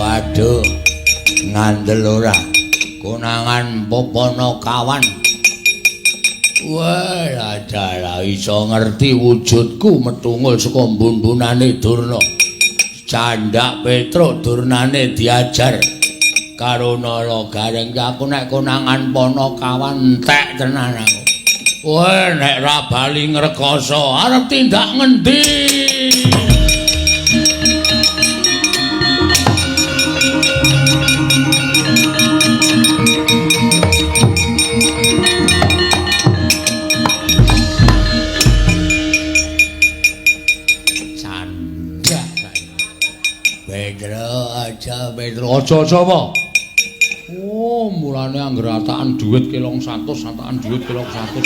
Waduh. Ngandel ora. Konangan Ponokawan. Wah, adalah iso ngerti wujudku metungul saka mbun-mbunane Durna. Candak Petruk Durnane diajar karo Nala Gareng. Aku nek konangan Ponokawan entek tenan aku. Wah, nek ra bali ngrekoso arep tindak ngendi? Petro aja-aja apa? Oh, mulane anggere atakan dhuwit kelong 100, atakan dhuwit kelong 100.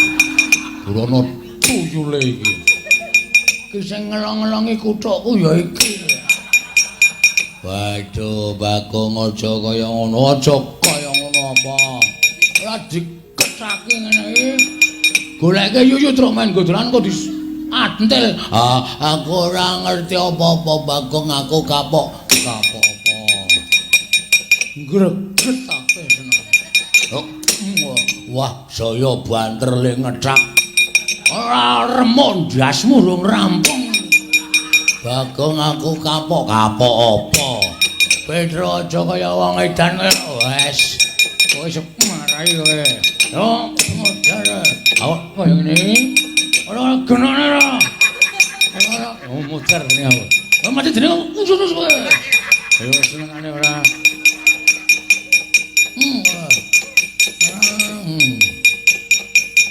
Durana tuyule iki. Iki sing ngelong-ngelongi kuthukku ya iki. Waduh, Bagong aja kaya ngono, aja kaya ngono apa. Ora dikecaki ngene iki. Goleke yuyu truk main godolan kok di antil. Ah, aku ora ngerti apa-apa Bagong, aku kapok. Kapok apa? Greget ate seneng. Oh, wah, saya banter le ngethak. Ora remuk ndasmu rung rampung. Bagong aku kapok, kapok apa? Petro aja kaya wong edan wes. Kowe iso marahi kowe. Yo, modar. Awak kaya ngene iki. Ora genane ora. Ora, oh modar ngene aku. Lah mati jenenge khusus kowe. Ayo senengane ora.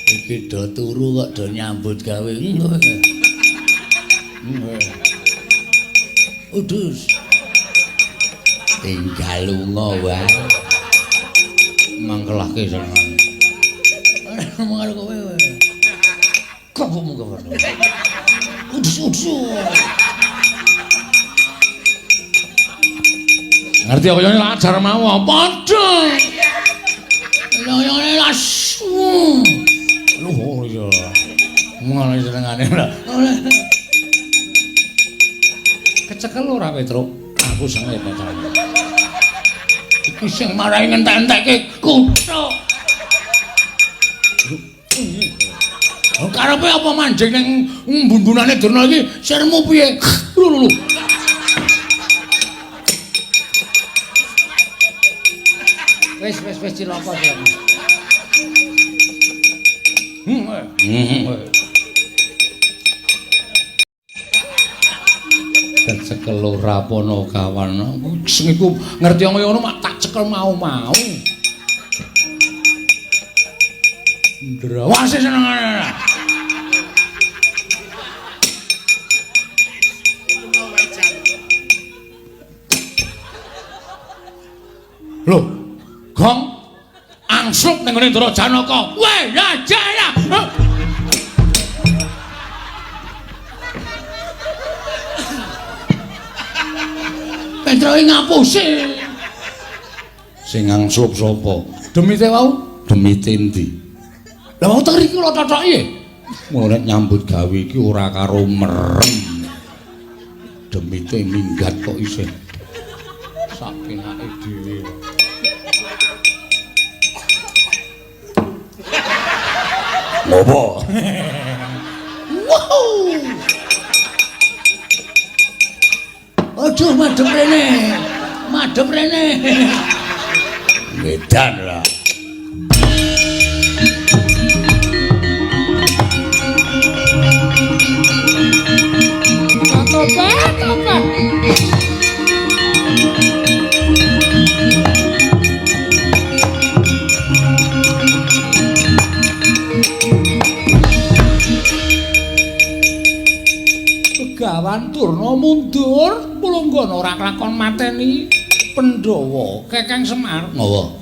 Iki do turu kok do nyambut gawe. Udus. Tinggal lunga wae. Mangkelake senengane. Ora ngomong karo kowe. Kok kok mung kowe. Udus udus. Ngerti apa yang ajar mau padha. Kaya lasu. Luhur ya. Ngono senengane ora. Kecekel ora Petruk? Aku seneng Petruk. Iki sing marai ngentek-entekke kuthuk. Karepe apa manjing ning mbun-mbunane Durna iki sirmu piye? Lho lho. Wis wis wis cilaka cilaka. Kecekel ora Ponokawan. Sing iku ngerti kaya ngono mak tak cekel mau-mau. Ndrawase senengane. Lho, Gong angslup ning ngene Ndara Janaka. Weh, ya jaya. Petroke ngapusi. Sing angslup sapa? Demite wau? Demite endi? Lah wau teng riki kula totoki. Nek nyambut gawe iki ora karo merem. Demite minggat kok isih. Sak penake dhewe. Ngopo? Wow. Aduh, madhep rene. Madhep rene. Ngedan lah. Tobat, tobat. Begawan Durna mundur, pulunggon ora kelakon mateni Pandhawa Kekeng Semar. Ngowo.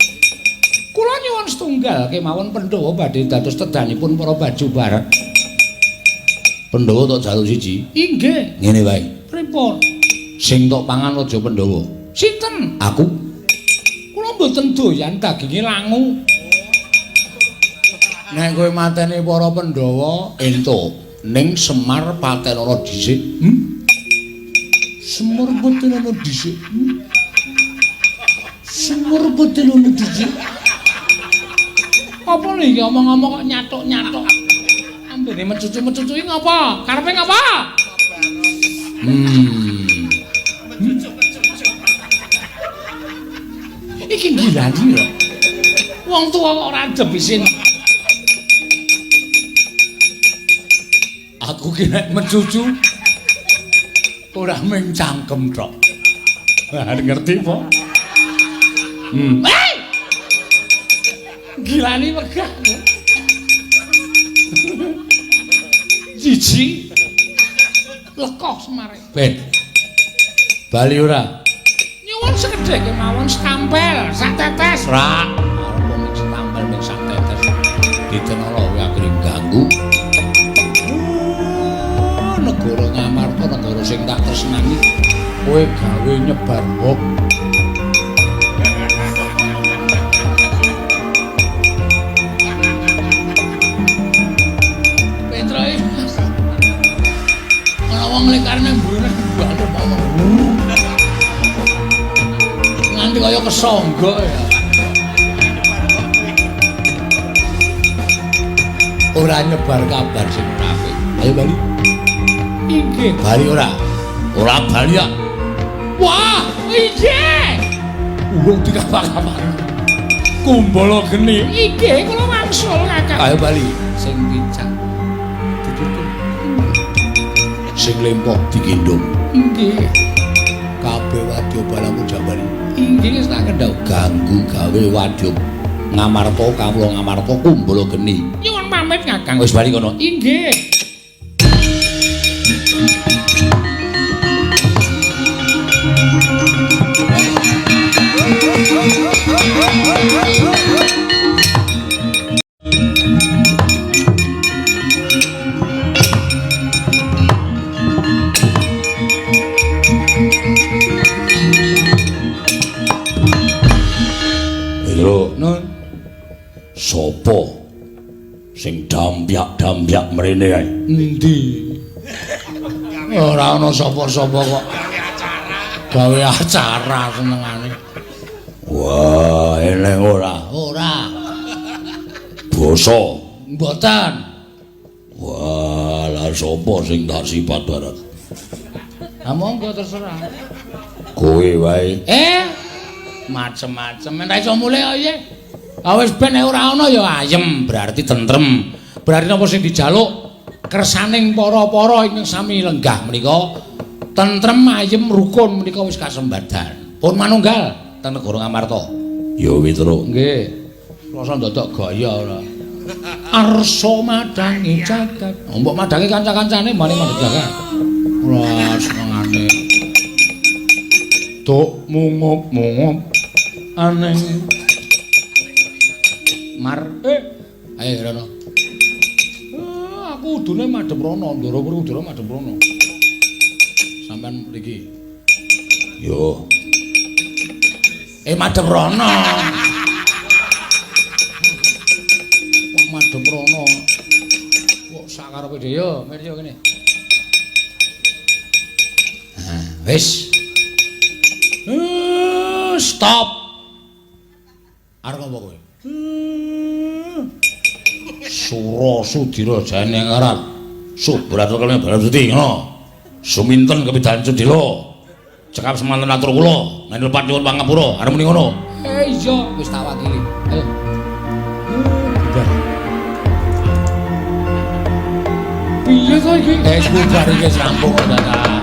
Kula nyuwun setunggal kemawon Pandhawa badhe dados tedanipun para baju baret. Pandhawa tok jaluk siji. Inggih. Ngene wae. Pripun? Sing tok pangan aja Pandhawa. Sinten? Aku. Kula mboten doyan daginge langu. Nek kowe mateni para Pandhawa entuk. Ning Semar patenono dhisik. Semar patenono dhisik. Umur betul dhisik. Apa lho iki omong-omong kok nyatuk-nyatuk. Ambene mecucu-mecucu iki ngapa? Karepe ngapa? Iki gilani lho. Wong tuwa kok ora adem isin. Aku ki nek mecucu ora mung cangkem tok. Ngerti apa? Hei! Gilani wegah. Jiji. Lekoh semare. Ben. Bali ora? Nyuwun sekedhik kemawon setampel, sak tetes. Ora. Arep mung setampel mung sak tetes. Ditenala kowe akhire ganggu. Negara Ngamarta, negara sing tak tresnani, kowe gawe nyebar hoax. Petroe. Ana wong lekar nang mburine banter ngomong. Nganti kaya kesangga ya. Ora nyebar kabar sing apik. Ayo bali. Inggih. Bali ora? Ora bali ya. Wah, inggih. Urung dikapak-kapak. Kumbala geni. Inggih, kula wangsul Kakang. Ayo bali. Sing picak ditutup. Sing lempoh digendhong. Inggih. Kabeh wadya balamu jambali. Inggih wis tak kendhau. Ganggu gawe wadya Ngamarta kawula Ngamarta Kumbala geni. Nyuwun pamit Kakang. Wis bali kono. Inggih. Lho, Nun. Sapa sing dampyak-dampyak mrene kae? Endi? Ora ana sapa-sapa kok. Gawe acara senengane. Wah, eneng ora? Ora. Basa? Mboten. Wah, lah sapa sing tak sipat barat? Ha monggo terserah. Kowe wae. Macem-macem nek iso mulih kok piye? Ah wis ben nek ora ana ya ayem, berarti tentrem. Berarti napa sing dijaluk kersaning para-para ingkang sami lenggah menika tentrem ayem rukun menika wis kasembadan. Pun manunggal teng negara Ngamarta. Ya Witro. Nggih. Rasa ndodok gaya ora. Arsa madangi jagat. Mbok madangi kanca-kancane mane madhep jagat. Ora senengane. Tuk mungup-mungup aneng mar. Ayo rono. Aku udune madhep rono, Ndara Werkudara madhep rono. Sampeyan mriki. Yo. Madhep rono. Wah, madhep rono. Kok sakarepe dhewe yo, mir yo kene. Nah, wis. Stop. Arep apa kowe? Sura Sudira jane ngaran. Subrata kene Balasudi ngono. Suminten kepidan Cundila. Cekap semanten atur kula, nek lepat nyuwun pangapura, arep muni ngono. Iya, wis tak wakili. Ayo. Bubar. Piye to iki? Wis bubar iki wis rampung ta.